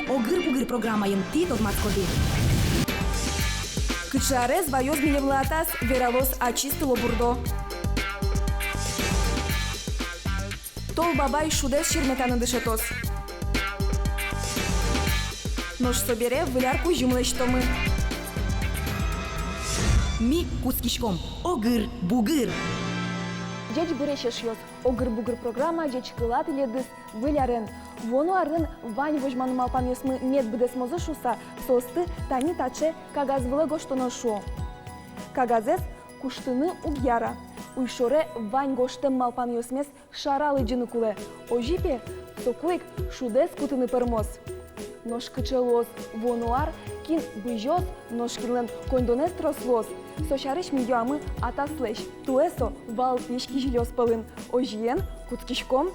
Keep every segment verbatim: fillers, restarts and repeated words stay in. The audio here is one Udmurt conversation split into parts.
«Огыр-бугыр» программаын тӥ тодматскоды: кыӵе арез ваёз милемлы атас, вералоз ачиз тылобурдо. Тол бабай шудэз серметаны дышетоз. Нош собере выль ар кузьым лэсьтомы. Ми кутскиськом. Огыр-бугыр. Ӟечбуресь, эшъёс! «Огыр-бугыр» программа ӟечкыла тӥледыз Выль арен. Вуоно арын вань возьман малпанъёсмы мед быдэсмозы шуыса, соосты тани таӵе кагаз вылэ гожтоно шуо. Кагазэз куштыны уг яра. Уйшоре вань гожтэм малпанъёсмес шара лыдӟыны кулэ. Озьы пе, соку ик шудэз кутыны пӧрмоз. Нош кыӵе луоз вуоно ар, кин бызёз, нош кинлэн коньдонэз трос луоз, со сярысь ми юамы атаслэсь. Туэ со валтӥсь кизилиос пӧлын. Озьыен, кутскиськом.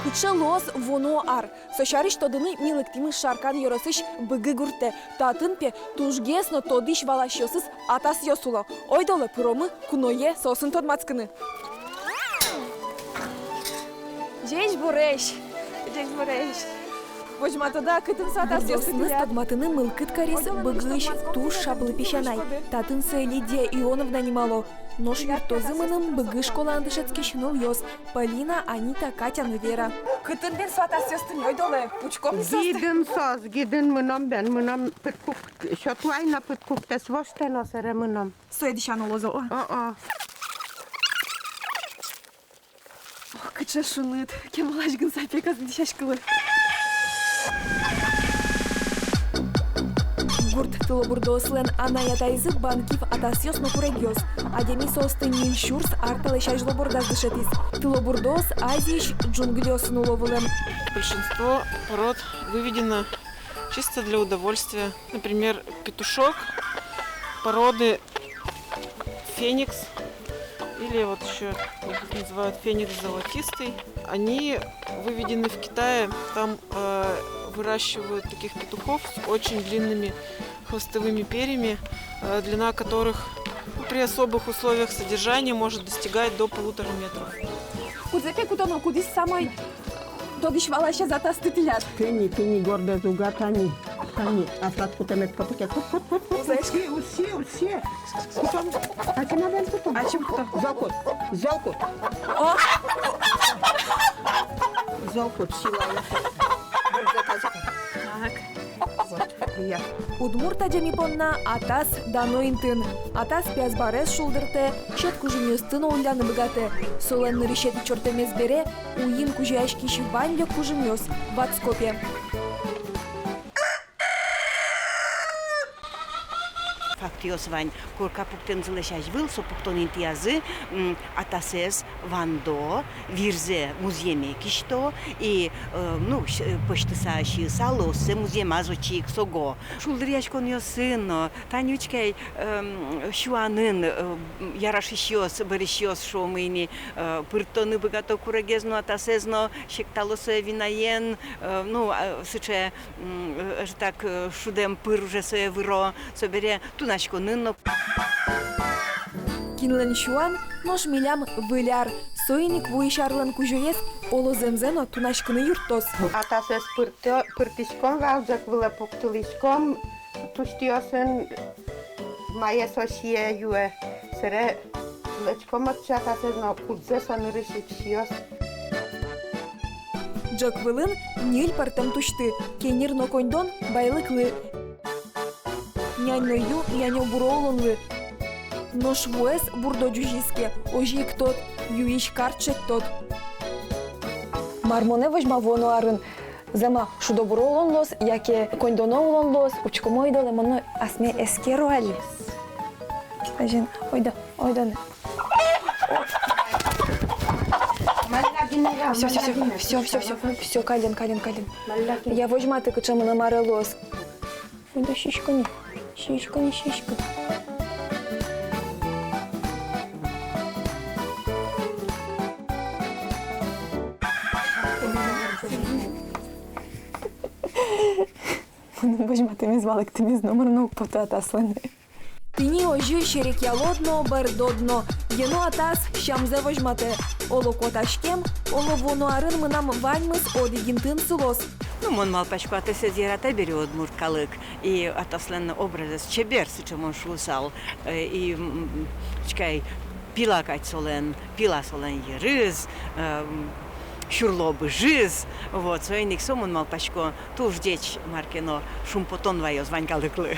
Кыӵе луоз вуоно ар, со сярысь тодыны ми лыктӥмы Шаркан ёросысь Быгы гуртэ. Татын пе тужгес но тодӥсь-валасьёсыз атасъёс уло. Ойдолэ, пыромы куное соосын тодматскыны. Ӟечбуресь! Ӟечбуресь! Возьматоды-а, кытын со атасъёсты? Гуртъёсыныз тодматыны мылкыд кариз Быгыысь туж шаплы песянай. Татын сое Лидия Ионовна нимало. Нош юрттозы мыным Быгы школаын дышетскись нылъёс: Полина, Анита, Катя но Вера. Кытын бен со атасъёсты, ойдолэ, учком ни соосты. Гидын соос, гидын мыном бен, мыном пыдкук, сёто ай но пыдкуктэс воштэ но сэре мыном. Сое дӥсяно луоз, о-о. О-о. Ох, кыӵе шуныт, кемалась гын сапегаз дӥсяськылы. Гурт тылобурдоослэн анай-атайзы банкив атасъёс но курегъёс. Адями соосты ньыль сюрс ар талэсь азьло бордаз дышетӥз. Тылобурдоос Азиысь джунглиосын уло вылэм. Большинство пород выведено чисто для удовольствия. Например, петушок породы феникс, или вот ещё их называют феникс золотистый. Они выведены в Китае. Там, э, выращивают таких петухов с очень длинными хвостовыми перьями, э, длина которых, ну, при особых условиях содержания может достигать до полутора метров. Кудзэ пе кутоно, кудӥз самой тодӥсь-валасез атасты тӥляд? Тӥни, тӥни гордэз уга, тани, тани, аслад кутэмед потэ ке, кут, кут, кут, кут, усе, усе, усе. Кутом, ачим адями кутом. Ачим кутом. Зол кут, зол кут. О! Зол кут, силае. Так. Вот, я. Удмурт адями понна атас дано интын. Атас пиязбарез шулдыртэ, сьӧд кужымъёсты но улляны быгатэ. Солэн нырысетӥ чортэмез бере уйин кузёяськись вань лек кужымъёс ватско пе. Фактъёс вань. Корка пуктэмзылэсь азьвыл со пуктон интыязы, м, атасэз вандо, вирзэ музъеме кисьто и, э, ну, с-, э, пӧзьтыса, сиыса, лыоссэ музъемаз отчы ик сого. Шулдыръяськонъёсын но, тани учкы ай, эм, сюанын, э, ярашисьёс, бӧрысьёс, шуомы ини, э, пыртоны быгато курегез но, атасэз но, сектало сое винаен, э, ну, а, сыӵе, м, э, ӧжытак, э, шудэм пыр уже сое выро, собере тунаськонын но. Кинлэн сюан, нош милям Выль ар. Соин ик вуись арлэн кузёез оло зэмзэ но тунаськыны юрттоз. Атасэз пыртӥ-, пыртӥськом вал, ӝӧк вылэ пуктылӥськом, тусьтыосын, мае со сие, юэ. Сэре лэзьком отчы атасэз но, кудзэ со нырысь ик сиёз. Ӝӧк вылын ньыль пӧртэм тусьты, кеньыр но коньдон — байлыклы. Нянь но ю няньё-буро улонлы. Нош вуэз бурдо ӟузиз ке, озьы ик тод, юись карт шедьтод. Мар монэ возьма вуоно арын? Зэм-а, шудо-буро улон луоз, яке коньдоно улон луоз, учком ойдолэ, мон но асме эскеро али. Азьын, ойдо, ойдо на. Всё, всё, всё, всё, всё, всё, всё, каллен, каллен, каллен. Я, возьматы, кыӵе мынам аре луоз. Ойдо, сиськы ни, сиськы ни, сиськы. Мыным возьматэмез, валэктэмез номыр но уг поты атаслэн. Тӥни озьы серекъялод но, бӧрдод но. Ено атас сямзэ возьматэ. Оло, котаськем, оло, вуоно арын мынам ваньмыз одӥг интыын сылоз. Ну, мон малпасько, атасэз яратэ бере удмурт калык, и атаслэн образэз чебер, сыӵе мон шуысал, э, и, м, м, чкай, пила кадь солэн, пила солэн йырыз, э, м, сюрло быжыз, вот, соин ик со, мон малпасько, туж ӟеч мар ке но шумпотон ваёз вань калыклы.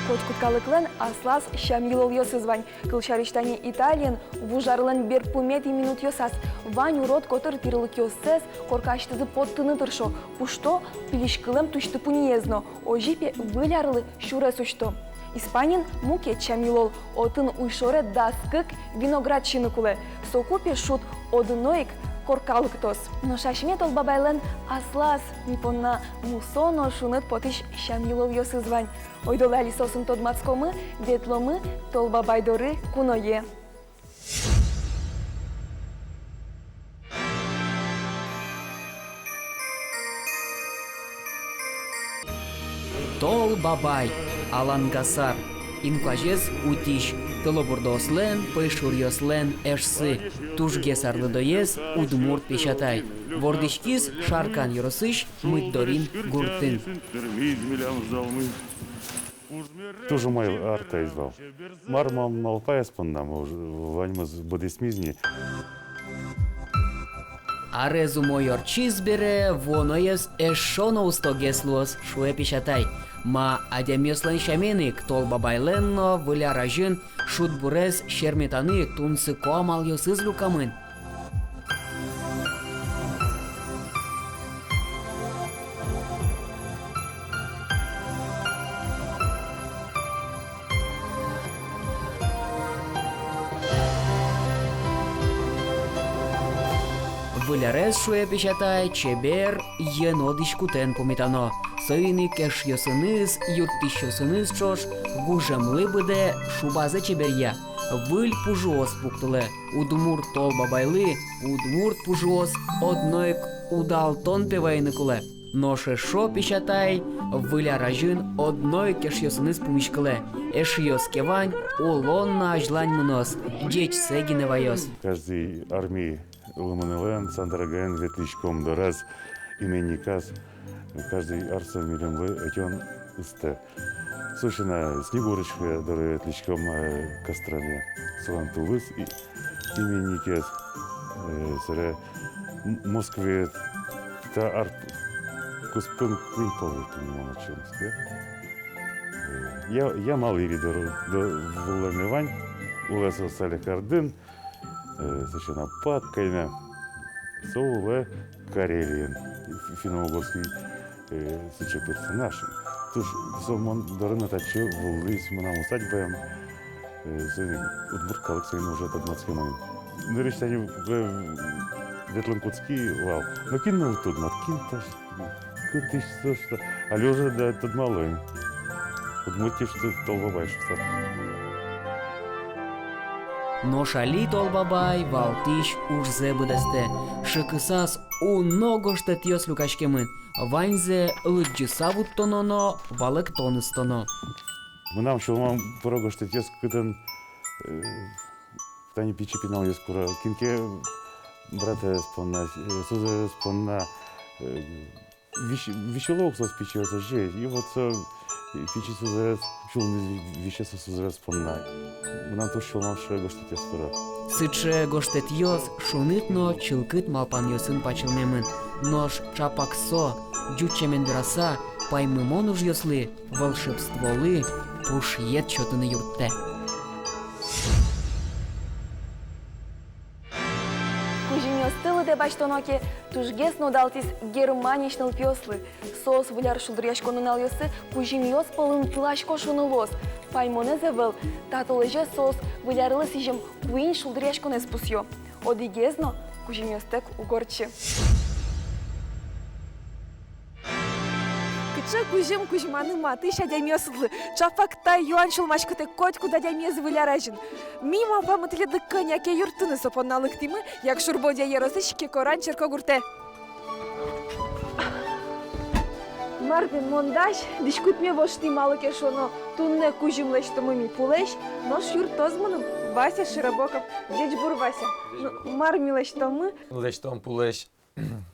Котькуд калыклэн аслаз сям-йылолъёсыз вань. Кылсярысь, тани Италиын вуж арлэн берпуметӥ минутъёсаз вань урод котыр тӥрлыкъёссэс коркаысьтызы поттыны тыршо, кушто пилиськылэм тусьты-пуньыез но. Озьы, пе, Выль арлы сюрес усьто. Испаниын мукет сям-йылол: отын уйшоре дас кык виноград сиыны кулэ. Соку, пе, шуд одно ик корка лыктоз. Нош асьме Тол Бабайлэн аслаз ми понна мусо но шуныт потӥсь сям-йылолъёсыз вань. Ойдолэ али соосын тодматскомы, ветломы Тол Бабай доры куное. Тол Бабай, Алангасар. Инкуазез утись, тылобурдоослэн, пӧйшуръёслэн эшсы. Тужгес арлыдоез удмурт песятай. Вордӥськиз Шаркан ёросысь Мыддорин гуртын. Туж умой ар таиз вал. Мар мон малпай ас понна, мон уж-, ваньмыз быдэсмиз ни. Арез умой ортчиз бере, вуоноез эшшо но устогес луоз, шуэ песятай. Ма, адямиослэн сямен ик, Тол Бабайлэн но Выль ар азьын шудбурез серметаны тунсыко амалъёсыз люкамын. Выль арез, шуэ песятай, чебер, йӧно дӥськутэн пумитано. Соин ик эшъёсыныз, юрттӥсьёсыныз ӵош гужемлы быдэ шубазэ чеберъя, выль пужыос пуктылэ. Удмурт Тол Бабайлы удмурт пужыос одно ик удалтон, пе, вайыны кулэ. Нош эшшо песятай Выль ар азьын одно ик эшъёсыныз пумиськылэ. Эшъёс ке вань, улон но азьлань мыноз, ӟечсэ гинэ ваёз. Каждый армие лымынылэн, Сандрагаен ветлӥськом дораз, именниказ. Каждый арсэ милемлы ӧтён ыстэ. Со сяна Снегурочка доры ветлӥськом, э, Костроме. Солэн тулыс и-, именникез, э, собере М-, Москвае та ар куспын куинь пол ветлӥ мон отчы, Москвае. Э, Я-, Ямал-Ири доры, до-, вылэме вань, улэ со Салехардын, э, со сяна Апак кайна, со улэ Карелиын, фи-, финно-угорский, э, сыӵе персонаж. Туж со мон доры но татчы вуылӥз, мынам усадьбаям, э, соин удмурт калык соин уже тодматскемын. Нырысь тани, э, ветлыны кутски вал. Но кин но уд тодмат, кин та, кытысь со, что. Али уже, да, тодмало ини. Удмуртиысь Тол Бабай шуса. Нош али Тол Бабай валтӥсь ужзэ быдэстэ. Шыкысаз уно гожтэтъёс люкаськемын. Ваньзэ лыдӟыса вуттоно но, валэктон ыстоно. Мынам сюлмам пыро гожтэтъёс, кытын, э, тани пичи пиналъёс куро, кин ке братэз понна, э, сузэрез понна, э, вись-, висьыло ук соос пичиос озьы. И вот со, э, пичи сузэрез, сюлмыз ви-, висе со сузэрез понна. Мынам туж сюлмам сыӵе гожтэтъёс пыро. Сыӵе гожтэтъёс шуныт но чылкыт малпанъёсын пачылмемын. Нош ӵапак со, ӟуч сямен вераса, паймымон ужъёслы, волшебстволы пушъет сётыны юрттэ. Кузьымъёсты лыдэ басьтоно ке, тужгес но удалтӥз Германиысь нылпиослы. Соос Выль ар шулдыръяськон нуналъёсы кузьымъёс пӧлын тыласько шуыны луоз. Паймонэз ӧвӧл, та толэзе соос Выль арлы сӥзем куинь шулдыръяськонэз пусъё. Одӥгез но кузьымъёстэк уг ортчы. Кыӵе кузьым кузьманы матысь адямиосыдлы? Ӵапак та юан сюлмаськытэ котькуд адямиез Выль ар азьын. Ми малпамы тӥледлы кӧня ке юрттыны, со понна лыктӥмы Якшур-Бӧдья ёросысь Кекоран черкогуртэ. Мар бен, мон дась, дӥськутме воштӥ, малы ке шуоно туннэ кузьым лэсьтомы ми пулэсь, нош юрттоз мыным Вася Широбоков. Ӟечбур, Вася. Ну, мар ми лэсьтомы? Лэсьтом пулэсь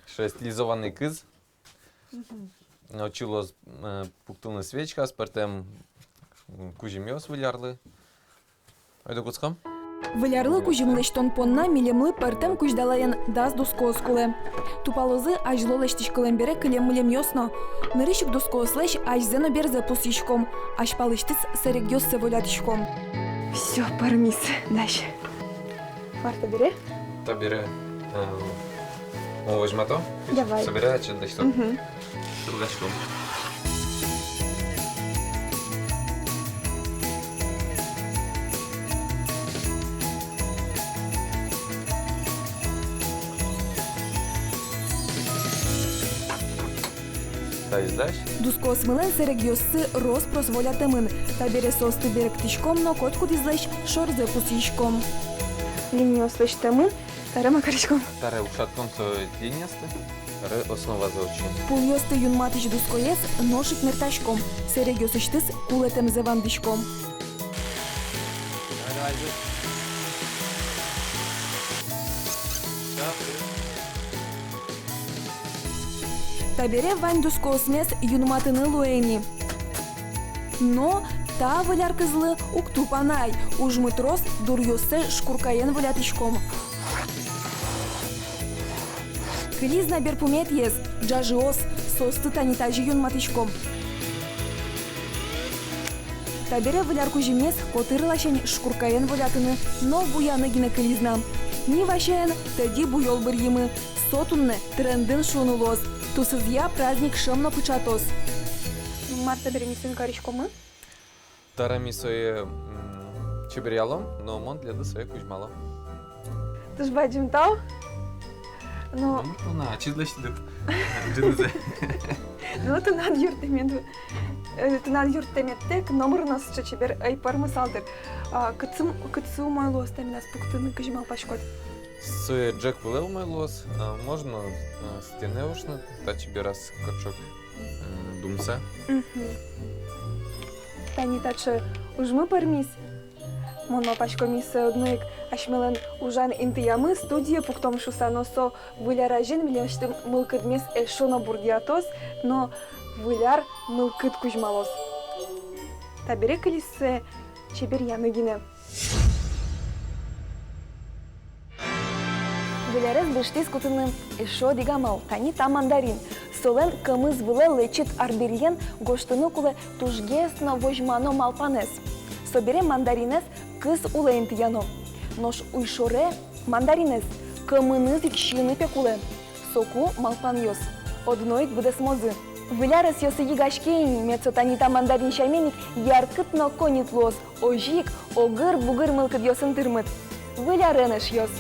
стилизованный кыз. Мгм. Отчы луоз, э, пуктыны свечкаос, пӧртэм, м, кузьымъёс Выль арлы. Ойдо кутском. Выль арлы кузьым лэсьтон понна милемлы пӧртэм кузьдалаен дас дускоос кулэ. Тупалозы азьло лэсьтӥськылэм бере кылем-мылемъёс но. Нырысь ик дускоослэсь азьзэ но берзэ пусйиськом, азьпалысьтыз сэрегъёссэ волятӥськом. Всё, пӧрмиз, дась. Мар табере? Табере, э, мон возьмато. Давай. Собере ачид лэсьтод. Мгм. Сылгаськом. Таиз дась. Дускоосмылэн сэрегъёссы рос-прос волятэмын. Табере соосты берыктӥськом но котькудӥзлэсь шорзэ пусйиськом. Линиос лэсьтэмын. Табере мар кариськом? Табере ушъяськом со линиосты. Табере основазэ отчы. Пулъёсты юнматӥсь дускоез нош ик мертаськом. Сэрегъёсысьтыз кулэтэмзэ вандӥськом. Табере вань дускоосмес юнматыны луэ ини. Но та Выль ар кызлы уг тупа на ай, ужмы трос, дуръёссэ шкуркаен волятӥськом. Кылиз на берпуметӥез, ӝажыос, соосты тани тазьы юнматӥськом. Табере Выль ар кузьыммес котыр ласянь шкуркаен волятыны но буяны гинэ кылиз на. Ни Васяен тӧдьы буёл быръимы. Со туннэ трендын шуыны луоз. Тусызъя праздник шӧм но пыӵатоз. Мар табере ми соин кариськомы? Табере ми сое, м, чеберъялом, но мон тӥледлы сое кузьмало. Туж бадӟым тау. Ну, номыр тон ачид лэсьтӥд ӝынызэ. Ну, тынад юрттэмед, э, тынад юрттэмедтэк номыр но сыӵе чебер ӧй пӧрмысал, дыр. А кытсы, кытсы умой луоз та минас пуктыны, кызьы малпаськод? Сое ӝӧк вылэ умой луоз, а, можно, а, стене ошны, татчы бераз кырӵок, м, думса. Мгм. Тани таӵе ужмы пӧрмиз. Мон малпасько, ми сое одно ик асьмелэн ужан интыямы, студие пуктом шуса, но со Выль ар азьын милесьтым мылкыдмес эшшо но бурдъятоз, но Выль ар мылкыд кузьмалоз. Табере кылиз сое чеберъяны гинэ. Выль арез быштӥз кутыны эшшо одӥг амал, тани та мандарин. Солэн кӧмыз вылэ лэчыт арбериен гожтыны кулэ тужгес но возьмано малпанэз. Собере мандаринэз кыз улэ интыяно. Нош уйшоре мандаринэз кӧмыныз ик сиыны, пе, кулэ. Соку малпанъёс одно ик быдэсмозы. Выль ар ӧсъёсы йыгаське ини, мед со тани та мандарин сямен ик яркыт но коньыт луоз. Озьы ик огыр-бугыр мылкыдъёсын тырмыт. Выль арен, эшъёс!